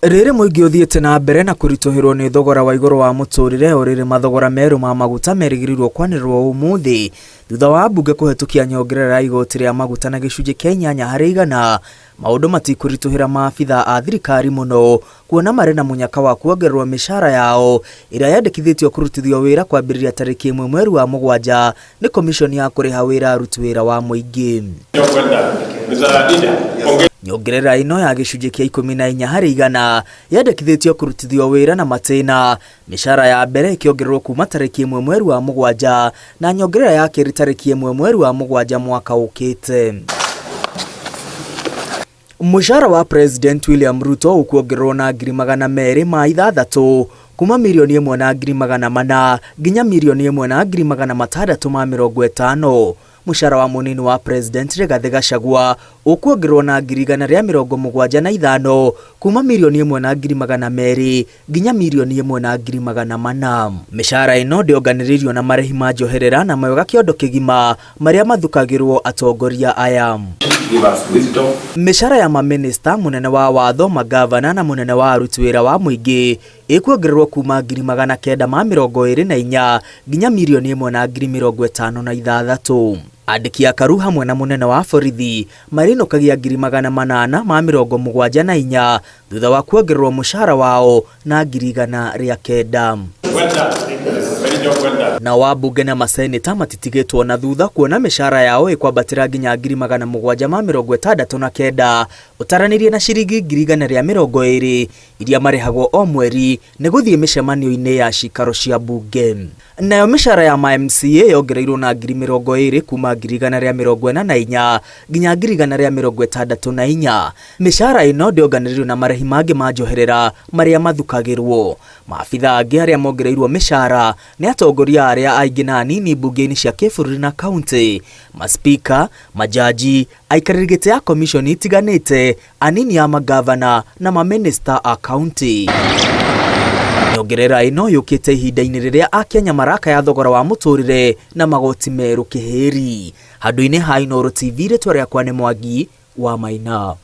Rĩrĩ mũingĩ ũthiĩte na mbere na kũritũhĩrwo nĩ thogora wa igũrũ wa mũtũrĩre, o rĩrĩ mathogora merũ ma maguta merĩgĩrĩirwo kwanĩrĩrwo ũmũthĩ thutha wa mbunge kũhetũkia nyongerera ya igoti rĩa maguta na gĩcunjĩ kĩa 8%, maũndũ matikũritũhĩra maabitha a thirikari mũno kuona marĩ na mũnyaka wa kuongererwo mĩcara yao ĩrĩa yandĩkithĩtio kũrutithio wĩra kwambĩrĩria tarĩki 1 mweri wa 7 nĩ komishoni ya kũrĩha wĩra aruti wĩra wa mũingĩ. Nyongerera ĩno ya gĩcunjĩ kĩa 14% yandĩkithĩtio kũrutithio wĩra na matĩna, mĩcara ya mbere ĩkĩongererwo kuma tarĩki 1 mweri wa 7 na nyongerera ya kerĩ tarĩki 1 mweri wa 7 mwaka ũkĩte. Mũcara wa President William Ruto ũkuongererwo na 206,000 kuma 1,400,000 nginya 1,650,000. Mũcara wa mũnini wa President Rigathĩ Gachagua ũkuongererwo na 175,000 kuma 1,200,000 nginya 1,400,000. Mĩcara ĩno ndĩonganĩrĩirio na marĩhi ma njoherera na mawega kĩondo kĩgima marĩa mathukagĩrwo atongoria aya. Mĩcara ya mamĩnĩsta, mũnene wa watho, magavana na mũnene wa aruti wĩra wa mũingĩ ĩkuongererwo kuma 924,000 nginya 1,056,000. Andĩki a karu hamwe na mũnene wa borithi marĩinũkagia 874,000 thutha wa kuongererwo mũcara wao na 109,000. Nao ambunge na maseneta matitigĩtwo na thutha kuona mĩcara yao ĩkwambatĩra nginya 769,000 ũtaranĩrie na ciringi 120,000 iria marĩhagwo o mweri nĩ gũthiĩ mĩcemanio-inĩ ya cikaro cia mbunge. Nayo mĩcara ya ma MCA yongereirwo na 20,000 kuma 144,000 nginya 164,000. Mĩcara ĩno ndĩonganĩrĩirio na marĩhi mangĩ ma njoherera marĩa mathukagĩrwo. Maabitha angĩ arĩa mongereirwo mĩcara nĩ atongoria arĩa aingĩ na anini mbunge-inĩ cia kĩbũrũri na kaunti, maspika, majaji, aikarĩri gĩtĩ a komishoni itiganĩte, anini a magavana na mamĩnĩsta a kaunti. Nyongerera ĩno yũkĩte ihinda-inĩ rĩrĩa Akenya marakaya thogora wa mũtũrĩre na magoti merũ kĩhĩri. Handũ-inĩ ha Inooro TV, rĩtwa rĩakwa nĩ Mwangi wa Maina.